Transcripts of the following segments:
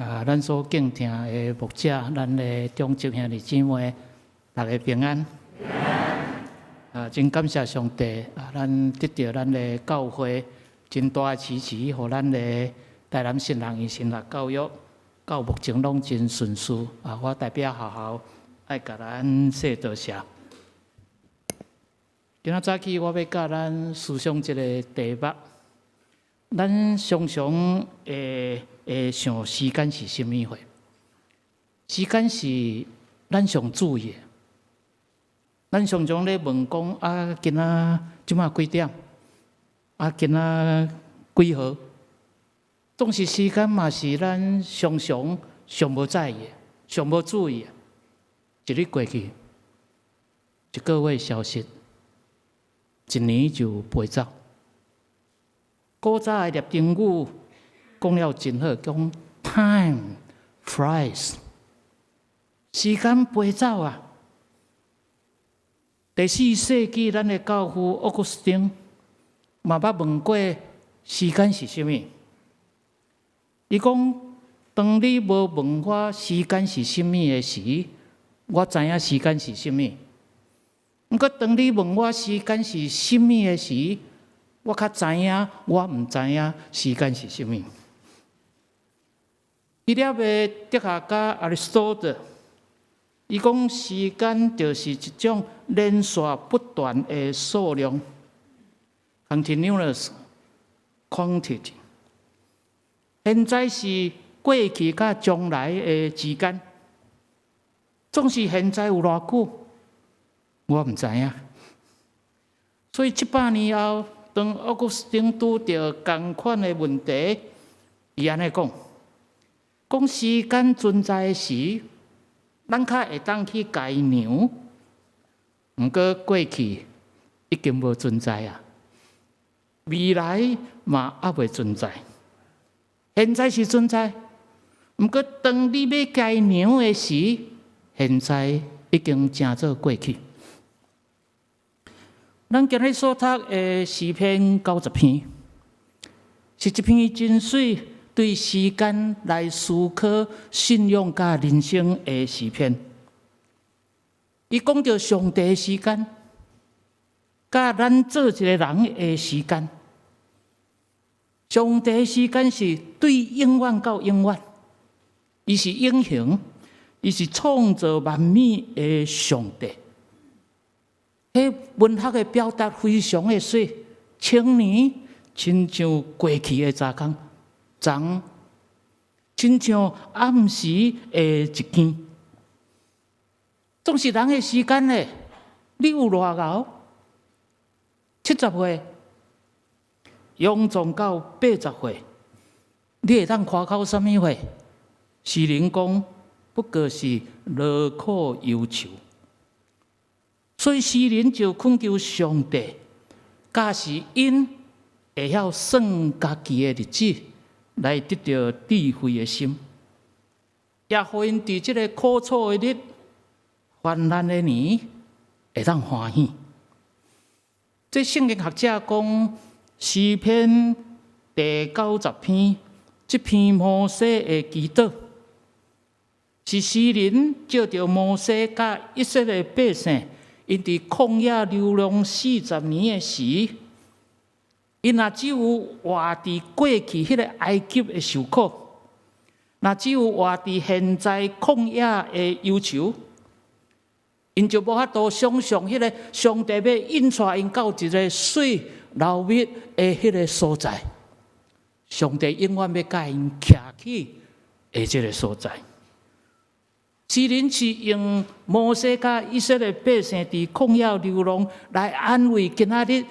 啊，咱所敬聽的牧者，咱的長執兄弟姊妹，大家平安。啊，真感謝上帝，啊，咱得著咱的教會真大的支持，予咱的台南神學院神學教育到目前攏真順遂。啊，我代表學校愛共咱說多謝。今仔早起我欲佮咱思想一个題目，咱常常會想時間是啥物貨？時間是咱上注意的。咱常常咧問講啊，今仔這馬幾點？啊，今仔幾號？總是時間嘛是咱常常上無在意的、上無注意的。一日過去，一個月消失，一年就飛走。古早的拉丁語講了真好，講 time flies，時間飛走啊！第四世紀，咱的教父奧古斯丁嘛捌問過時間是啥物？伊講：當你無問我時間是啥物的時，我知影時間是啥物。毋過當你問我時間是啥物的時，我較知影，我毋知影時間是啥物。希臘的哲學家亞里士多德，伊講時間就是一種連續不斷的數量（continuous quantity）。現在是過去佮將來的之間，總是現在有偌久，我毋知影。所以700年後，當奧古斯丁拄著仝款的問題，伊按呢講：講時間存在的時，咱較會當去共伊量，毋過過去已經無存在啊，未來嘛猶未存在，現在是存在，毋過當你欲共伊量的時，現在已經成做過去。咱今日所讀的詩篇九十篇，是一篇真媠對時間來思考信仰佮人生的詩篇。伊講著上帝的時間，佮咱做一個人的時間。上帝的時間是對永遠到永遠，伊是永恆，伊是創造萬物的上帝。彼文學的表達非常的媠，青年親像過去的早工，昨親像暗時的一更，總是人的時間咧。你有偌𠢕？70歲，勇壯到80歲，你會當誇口啥物話？詩人講，不過是勞苦憂愁。所以詩人就懇求上帝，假使𪜶會曉算家己的日子，來得著智慧的心，也予𪜶佇這個苦楚的日、患難的年，會當歡喜。這聖經學者講，詩篇第九十篇，這篇摩西的祈禱，是詩人藉著摩西佮以色列百姓，𪜶佇曠野流浪40年的時，𪜶若只有活佇過去彼个埃及的受苦，若只有活佇現在曠野的憂愁，𪜶就無法度想象彼个上帝欲引帶𪜶到一个水流蜜的彼个所在，上帝永遠欲共𪜶徛起的這个所在。詩人是用摩西佮以色列百姓佇曠野流浪來安慰今仔日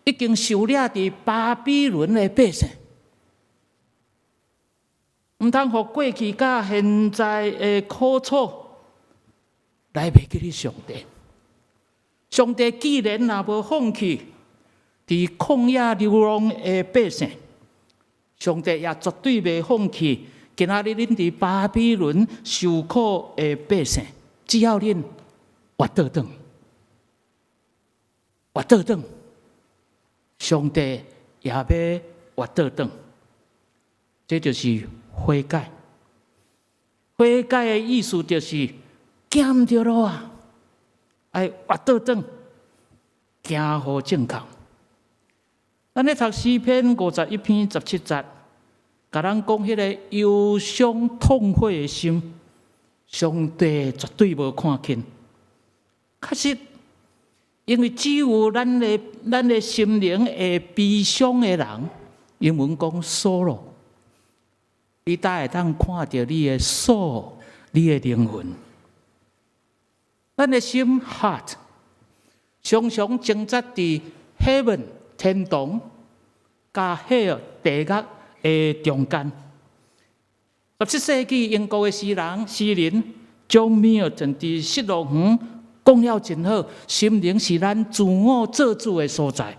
已經受掠佇巴比倫的百姓，毋通予過去佮現在的苦楚來袂記得上帝。上帝既然若無放棄佇曠野流浪的百姓，上帝也絕對袂放棄今仔日恁佇巴比倫受苦的百姓。只要恁活倒轉，活倒轉，上帝也欲活倒轉。這就是悔改。悔改的意思就是行毋著路啊，愛活倒轉，行予正確。咱咧讀詩篇51篇17節，共咱講彼個憂傷痛悔的心，上帝絕對無看輕。確實，因為只有咱的心靈會悲傷的人，英文講 sorrow，你才會當看著你的 soul，你的靈魂。咱的心 heart 常常掙扎佇 heaven 天堂佮 hell 地獄的中間。17世紀英國的詩人 John Milton 佇失樂園講了真好，心靈是咱自我做主的所在。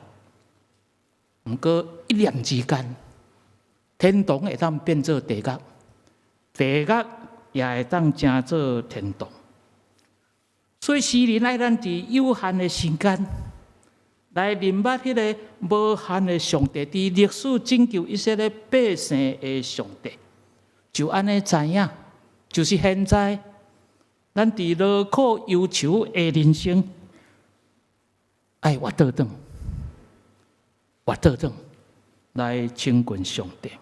毋過一念之間，天堂會當變做地獄，地獄也會當成做天堂。所以詩人愛咱佇有限的時間來認捌彼个無限的上帝，佇歷史拯救以色列百姓的上帝，就按呢知影，就是現在咱佇勞苦憂愁的人生，愛活倒轉，活倒轉來親近上帝。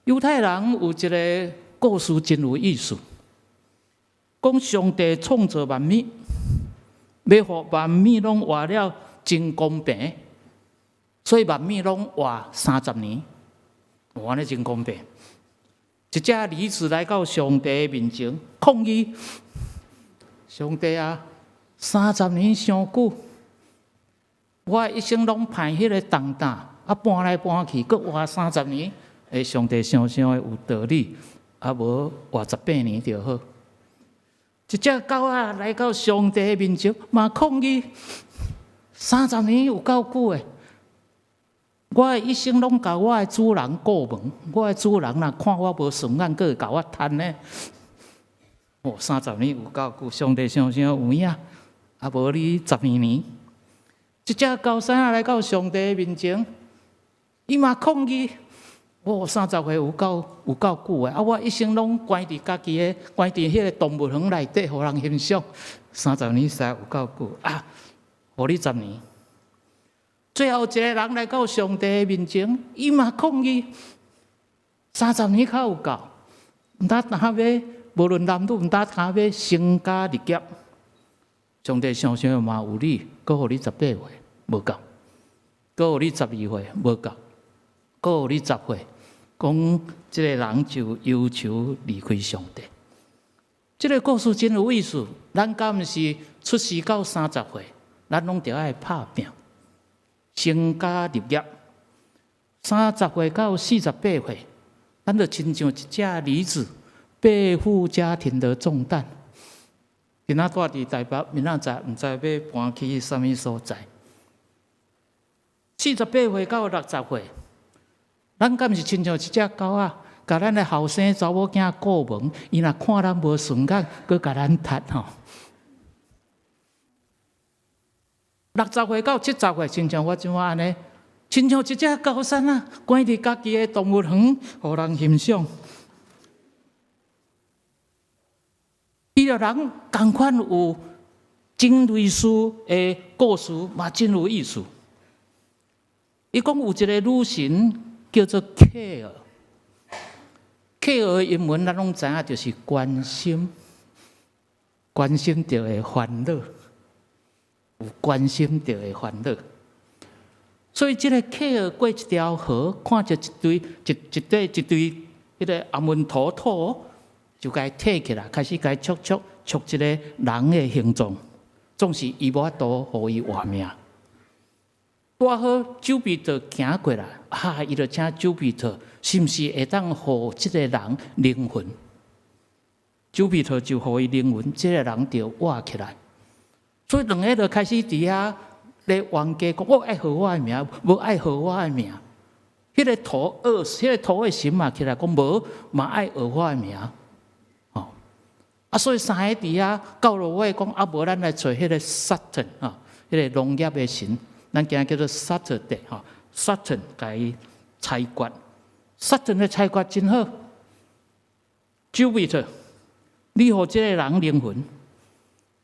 猶太人有一个故事真有意思，講上帝創造萬物，欲予萬物攏活了真公平，所以萬物攏活三十年，按呢真公平。一隻驢子來到上帝面前抗議：上帝啊，三十年傷久，我一生攏攀彼个重擔，啊搬來搬去，閣活三十年。欸，上帝想想的有道理，啊無活18年就好。一隻狗仔來到上帝面前，嘛抗議，三十年有夠久的。我的一生攏共我的主人顧問，我的主人若看我無順眼，閣會共我趁呢。哦，三十年有夠久，上帝想想有影，啊無你12年。一隻猴生仔來到上帝面前，伊嘛抗議。哦，30歲有夠久的，啊！我一生攏關佇家己的，關佇彼个動物園內底，予人欣賞。三十年實在有夠久啊！予你十年。最後一个人來到上帝面前，伊嘛抗議。三十年較有夠，毋但若欲，無論男女，毋但若欲成家立業。上帝想想嘛有理，閣予你18歲，無夠；閣予你12歲，無夠；閣予你十歲。講這个人就憂愁離開上帝。這个故事真有意思。咱敢毋是出世到三十歲，咱攏著愛拍拚，成家立業。三十歲到48歲，咱就親像一隻驢子，背負家庭的重擔。今仔住佇台北，明仔載毋知欲搬去啥物所在。48歲到60歲，咱敢毋是親像一隻狗仔，共咱的後生查某囝顧問，伊若看咱無順眼，閣共咱踢吼。60歲到70歲，親像我這麼按呢，親像一隻高山啊，關佇家己的動物園，予人欣賞。伊個人仝款有真類似的故事，嘛真有意思。伊講有一個女神叫做 care，care 英文咱攏知影，就是關心，關心就會煩惱，有關心就會煩惱。所以這个 care 過一條河，看著一堆一一堆一堆彼个阿門陀土，就共伊提起來，開始共伊戳戳戳一個人的形狀，總是伊無法度予伊活命。拄好丘比特行過來，啊！伊就請丘比特，是毋是會當予這个人靈魂？丘比特就予伊靈魂，這个人就活起來。所以兩个就開始佇遐咧冤家講：我愛號我的名，無愛號我的名。彼个土 earth，彼个土的神嘛起來講無，嘛愛號我的名。哦，啊，所以三个佇遐到落尾講，啊，無咱來揣彼个 Saturn 啊，彼个農業的神。咱今叫做 Saturday 吼，Saturn 共伊裁決，Saturn 的裁決真好。Jupiter，你予這個人靈魂，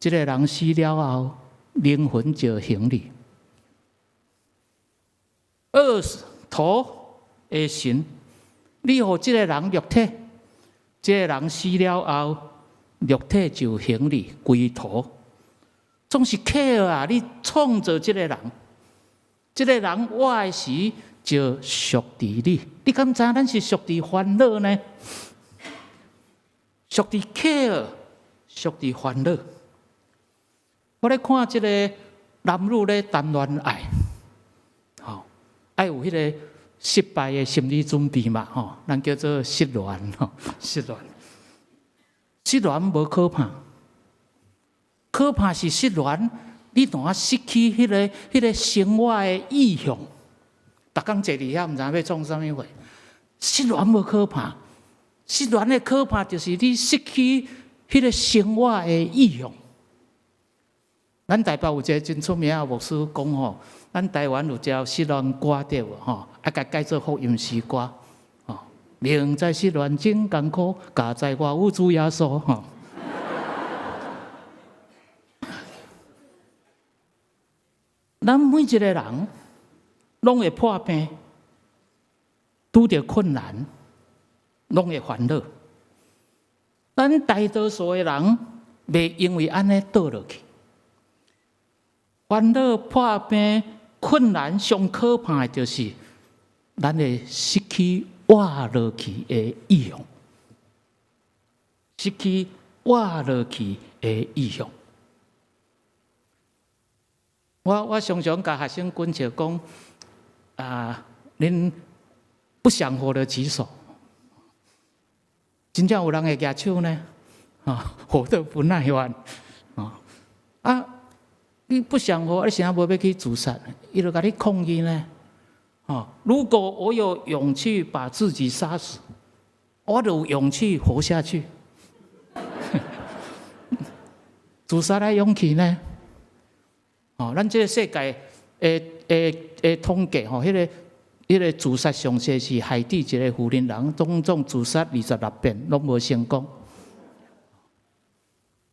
這個人死了後，靈魂就還你。Earth 土的神，你予這個人肉體，這個人死了後，肉體就還你歸土。總是客啊！你創造這個人，這個人活的時就屬佇你。你敢知咱是屬佇煩惱呢？屬佇客，屬佇煩惱。我咧看這個男女咧談戀愛，吼，愛有彼個失敗的心理準備嘛，吼，咱叫做失戀，吼，失戀。失戀無可怕，可怕是失戀，你怎啊失去彼個生活的意向？逐工坐佇遐，毋知影欲創啥物貨。失戀無可怕，失戀的可怕就是你失去彼個生活的意向。咱台北有一個真出名的牧師講吼，咱台灣有一條失戀歌對無吼？啊，共改做福音詩歌，吼。明知失戀真艱苦，佳哉我有主耶穌吼。咱每一個人攏會破病，拄著困難，攏會煩惱。咱大多數的人袂因為按呢倒落去。煩惱、破病、困難，上可怕的就是咱會失去活落去的意向，失去活落去的意向。我常常共學生講笑講，啊，恁不想活的舉手，真正有人會舉手呢？啊，活得不耐煩，啊啊！你不想活，你啥無欲去自殺？伊就共你抗議呢？哦，如果我有勇氣把自己殺死，我就有勇氣活下去。自殺的勇氣呢？哦，咱這個世界的統計吼，彼個自殺上濟是海地一個婦人人，總總自殺26遍，攏無成功。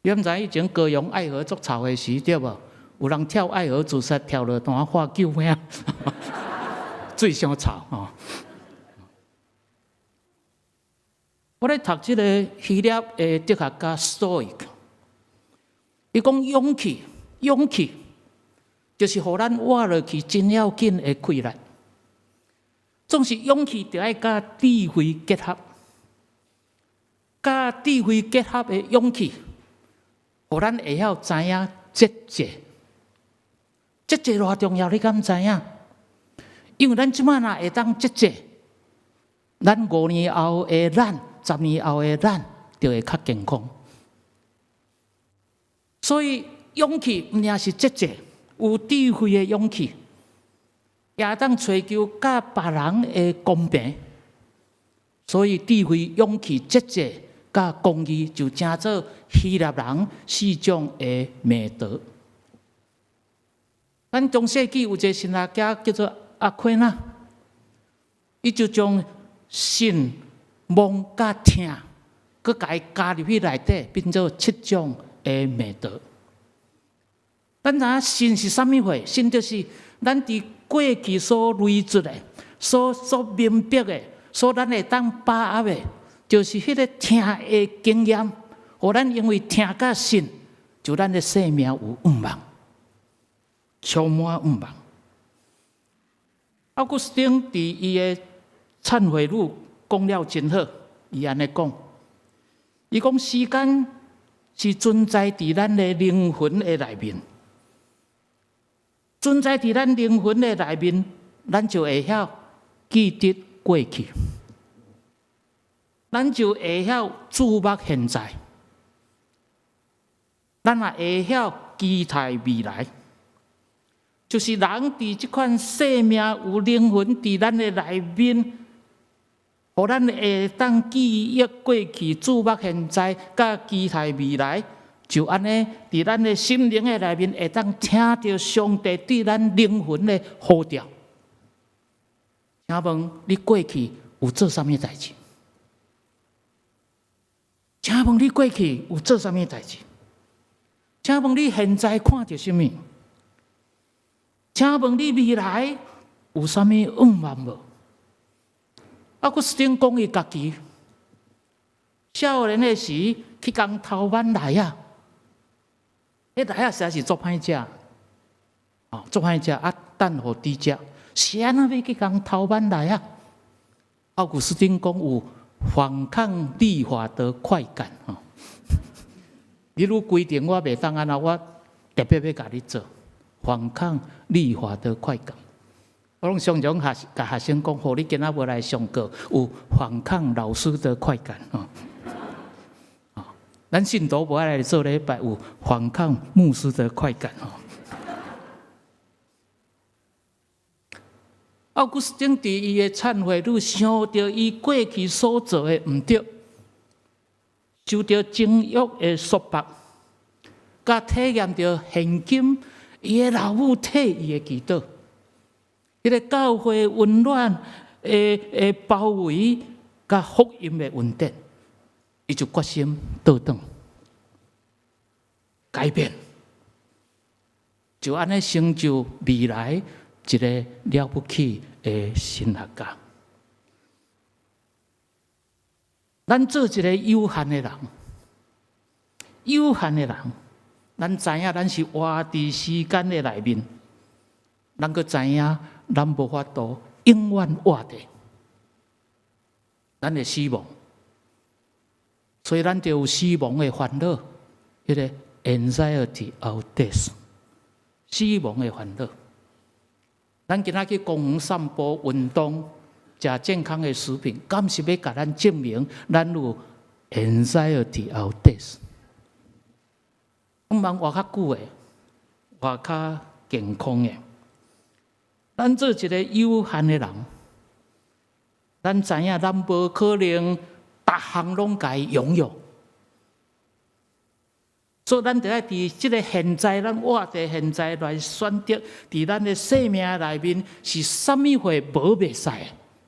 你毋知以前高雄愛河足臭的時，對無？有人跳愛河自殺，跳落單喊救命，水傷臭吼。我咧讀這個希臘的哲學家 Stoic，伊講勇氣，勇氣就是予咱活落去真要緊的氣力。總是勇氣著愛佮智慧結合，佮智慧結合的勇氣，予咱會曉知影節制。節制偌重要，你敢知影？因為咱這擺若會當節制，咱5年後的咱，10年後的咱，就會較健康。所以勇氣毋爾是節制，有智慧的勇氣，也會當追求佮別人的公平。所以智慧、勇氣、節制、佮公義，就成做希臘人四種的美德。咱中世紀有一個神學家叫做阿奎那，伊就將信、望、佮疼，閣共伊加入去內底，變做七種的美德。咱知影信是啥物貨？信就是咱佇過去所累積的、所明白的、所咱會當把握的，就是彼個疼的經驗，予咱因為疼佮信，就咱的生命有盼望。充滿盼望。奧古斯丁佇伊的懺悔錄講了真好，伊按呢講，伊講時間是存在佇咱的靈魂的內面，存在佇咱靈魂的內面，咱就會曉記得過去，咱就會曉注目現在，咱也會曉期待未來。就是人佇這款生命有靈魂佇咱的內面，予咱會當記憶過去、注目現在、佮期待未來，就按呢佇咱的心靈的內面，會當聽著上帝對咱靈魂的呼召。請問你過去有做啥物代誌？請問你過去有做啥物代誌？請問你現在看著啥物？請問你未來有啥物願望無？奧古斯丁講伊家己，少年的時去共偷挽梨仔，彼梨仔實在是足歹食，哦，足歹食啊！等予豬食，是按怎欲去共偷挽梨仔？奧古斯丁講有反抗立法的快感，吼！你愈規定我袂當按怎，我特別欲共你做反抗立法的快感。我攏常常共學生講，予你今仔無來上課，有反抗老師的快感，吼！咱信徒無愛來做禮拜，有反抗牧師的快感，吼！奧古斯丁佇伊的懺悔錄想著伊過去所做的毋對，受著情欲的束縛，佮體驗著現今伊的老母替伊的祈禱，彼個教會溫暖的包圍，佮福音的恩典，伊就決心倒轉改變，就按呢成就未來一個了不起的神學家。咱做一個有限的人，有限的人，咱知影咱是活佇時間的內面，咱閣知影咱無法度永遠活著，咱會死亡，所以咱就有死亡的煩惱，彼個 anxiety of death，死亡的煩惱。咱今仔去公園散步、運動、食健康的食品，敢是欲共咱證明咱有 anxiety of death？向望活較久的，活較健康的。咱做一個有限的人，咱知影咱無可能逐項攏共伊擁有，所以咱著愛佇這個現在，咱活佇現在來選擇，佇咱的生命內面是啥物貨無袂使，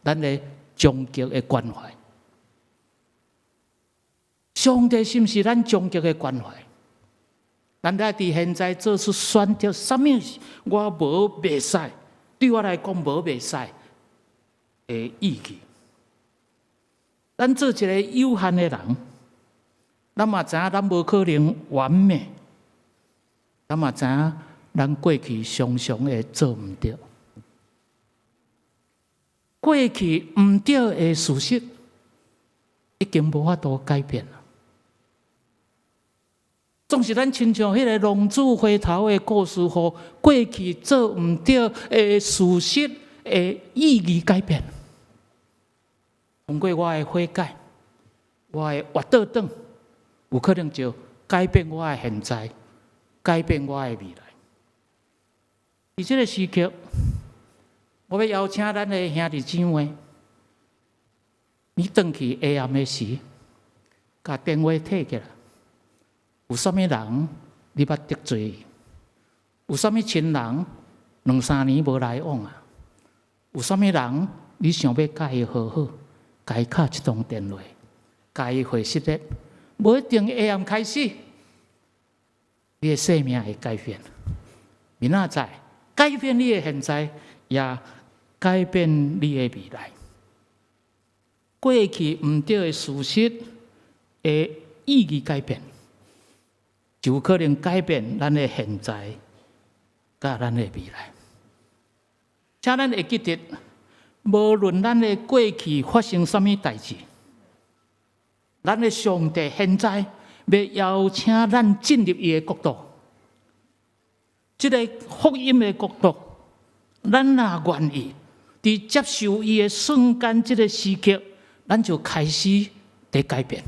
咱的終極的關懷。上帝是毋是咱終極的關懷？咱愛佇現在做出選擇，啥物我無袂使，對我來講無袂使的意義。咱做一個有限的人，咱嘛知影咱無可能完美，咱嘛知影咱過去常常會做毋對，過去毋對的事實已經無法度改變了。總是咱親像彼個浪子回頭的故事，予過去做毋對的事實的意義改變。通過我的悔改，我的活倒轉，有可能就改變我的現在，改變我的未來。佇這個時刻，我欲邀請咱的兄弟姊妹，你轉去下暗的時，共電話提起來，有啥物人你捌得罪伊？有啥物親人兩三年無來往啊？有啥物人你想欲共伊和好，共伊敲一通電話，共伊回息咧？無一定下暗開始，你的生命會改變。明仔載改變你的現在，也改變你的未來。過去毋對的事實的意義改變，就有可能改變咱的現在，佮咱的未來。請咱會記得，無論咱的過去發生啥物代誌，咱的上帝現在欲邀請咱進入伊的國度，這个福音的國度，咱若願意，佇接受伊的瞬間，這个時刻，咱就開始佇改變，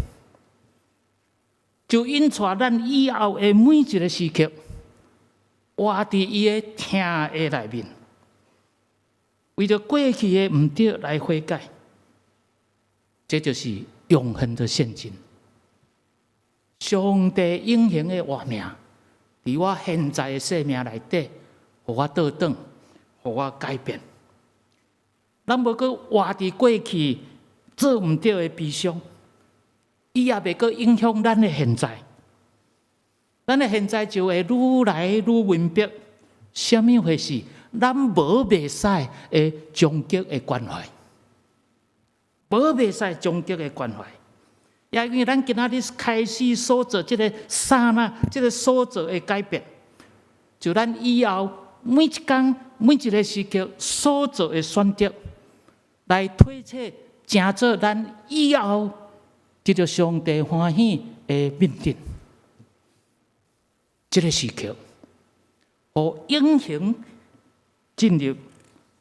就引帶咱以後的每一个時刻，活佇伊的疼的內面，為著過去的毋對來悔改，這就是永恆的現今。上帝永恆的活命，佇我現在的生命內底，予我倒轉，予我改變。咱無閣活佇過去做毋對的悲傷，伊也袂閣影響咱的現在。咱的現在就會愈來愈明白，啥物回事？咱無袂使的終極的關懷，無袂使終極的關懷。也因為咱今仔日開始所做這個剎那，這個所做的改變，就咱以後每一工每一個時刻所做的選擇，來推測成做咱以後得著上帝歡喜的命定。這個時刻，予永恆進入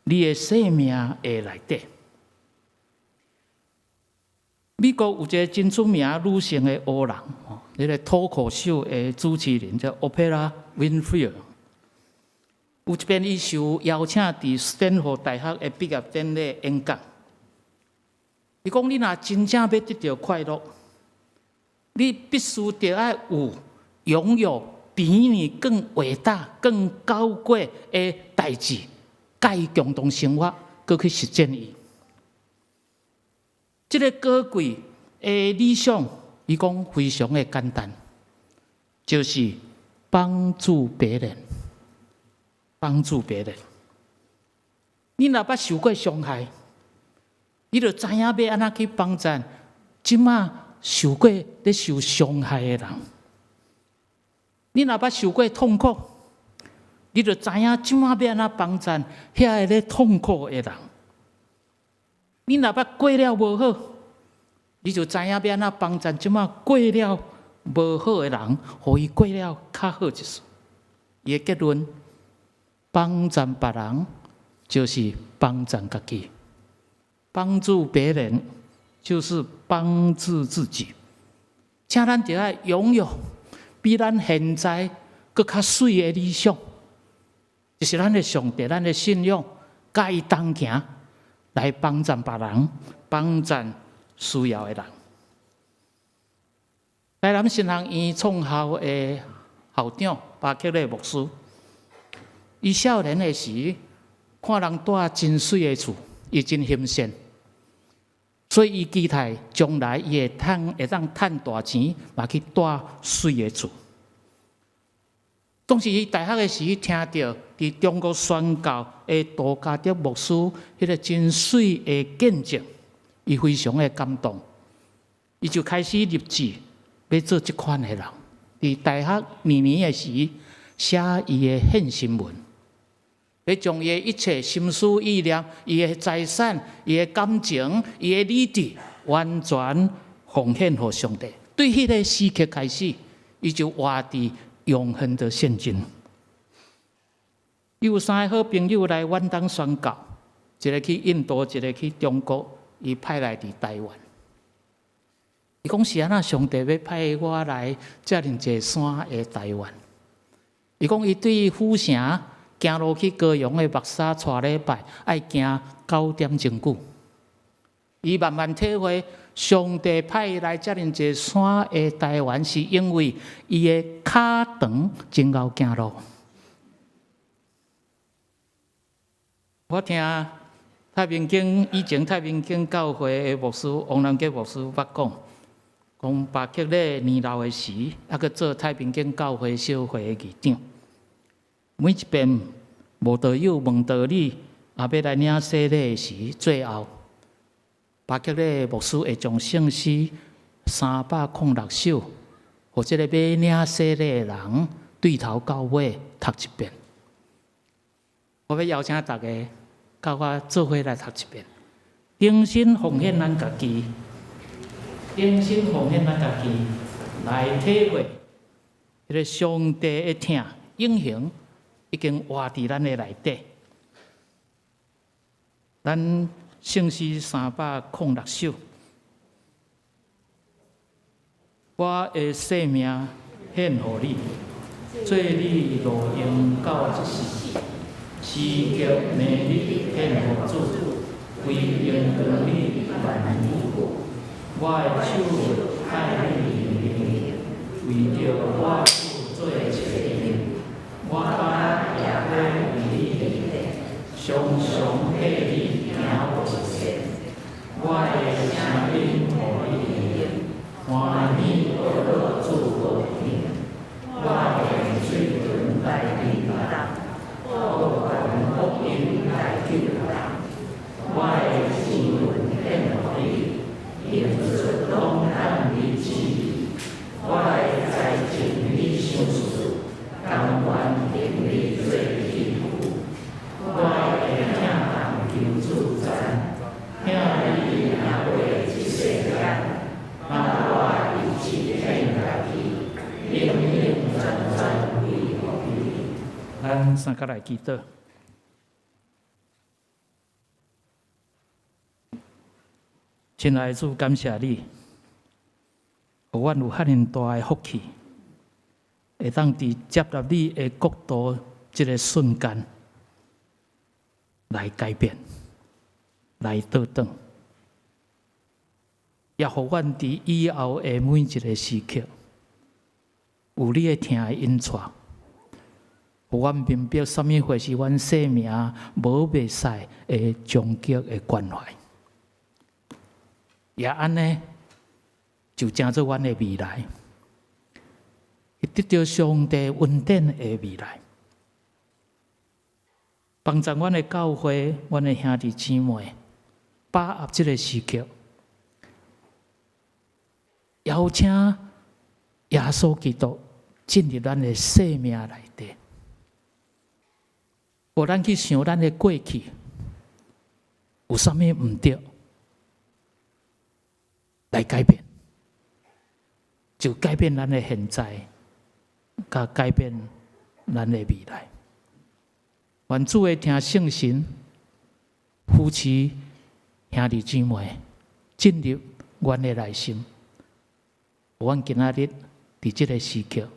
你的生命的內底。美國有一個真出名女性的烏人，吼，彼個脫口秀的主持人叫 Oprah Winfrey。有一遍，伊受邀請佇斯坦福大學的畢業典禮演講。伊講：你若真正欲得著快樂，你必須著愛有擁有比你更偉大、更高貴的代誌，佮伊共同生活，閣去實踐伊。這个高貴的理想，伊講非常的簡單，就是幫助別人，幫助別人。你若捌受過傷害，你就知影欲按怎去幫助這馬受過咧受傷害的人。你若捌受過痛苦，你就知影這馬欲按怎幫助遐个咧痛苦的人。你若捌過了無好，你就知影欲按怎幫助這馬過了無好的人，予伊過了較好一絲。伊的結論，幫助別人就是幫助家己，幫助別人就是幫助自己。請咱著愛擁有比咱現在閣較媠的理想，就是咱的上帝，咱的信仰，佮伊同行，來幫助別人，幫助需要的人。台南神學院創校的校長巴克禮牧師，伊少年的時，看人蹛真媠的厝，伊真欣羨，所以伊期待將來伊會趁會當趁大錢，嘛去蹛媠的厝。當時伊大學的時，聽著佇中國宣教的杜嘉德牧師彼个真媠的見證，伊非常的感動，伊就開始立志欲做這款的人。佇大學二年的時，寫伊的獻身文，欲將伊的一切心思意念、伊的財產、伊的感情、伊的理智，完全奉獻予上帝。對彼个時刻開始，伊就活佇永恆的現今。伊有三个好朋友來遠東宣教，一个去印度，一个去中國，伊派來佇台灣。伊講是按怎上帝欲派我來遮爾濟山的台灣？伊講伊對府城行路去高雄的木柵帶禮拜，愛行9點鐘久。伊慢慢體會，上帝派伊來遮爾濟山的台灣，是因為伊的跤長真𠢕行路。我聽太平間以前太平間教會的牧師王南傑牧師捌講，講巴克禮年老的時，猶閣做太平間教會小會的議長。每一遍慕道友問道理，也欲來領洗禮的時，最後巴克禮牧師會將聖詩306首，予這個欲領洗禮的人對頭到尾讀一遍。我欲邀請大家，佮我做伙來讀一遍，重新奉獻咱家己，重新奉獻咱家己，來體會彼个上帝的疼，永恆已經活佇咱的內底。咱聖詩306首，我的生命獻予你，做你路用到這世。時刻暝日獻予主，為榮光你萬年。我的手愛你的名，為著我主做冊印，我敢若耶和為你立，常常替你行無線。我的聲音予你聽，歡你做器具，我的疼痛求主知，疼你赢過這世間，把我一切獻家己，永永全全歸予你。咱三個來祈禱。親愛的主，感謝你，予阮有遐爾大的福氣，會當佇接納你的國度這个瞬間來改變，來倒轉，也予阮佇以後的每一个時刻，有你的疼的引帶，予阮明白啥物貨是阮生命無袂使的終極的關懷。也按呢，就成做阮的未來，得著上帝恩典的未來，幫助阮的教會、阮的兄弟姊妹，把握這个時刻，邀請耶穌基督進入咱的生命內底，予咱去想咱的過去有啥物毋對，來改變，就改變咱的現在，佮改變咱的未來。願主的疼聖神扶持兄弟姊妹進入阮的內心，阮今仔日佇這个時刻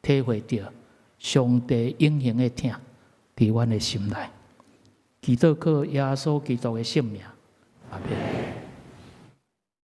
體會著上帝永恆的疼佇阮的心內。祈禱靠耶穌基督的聖名，阿們。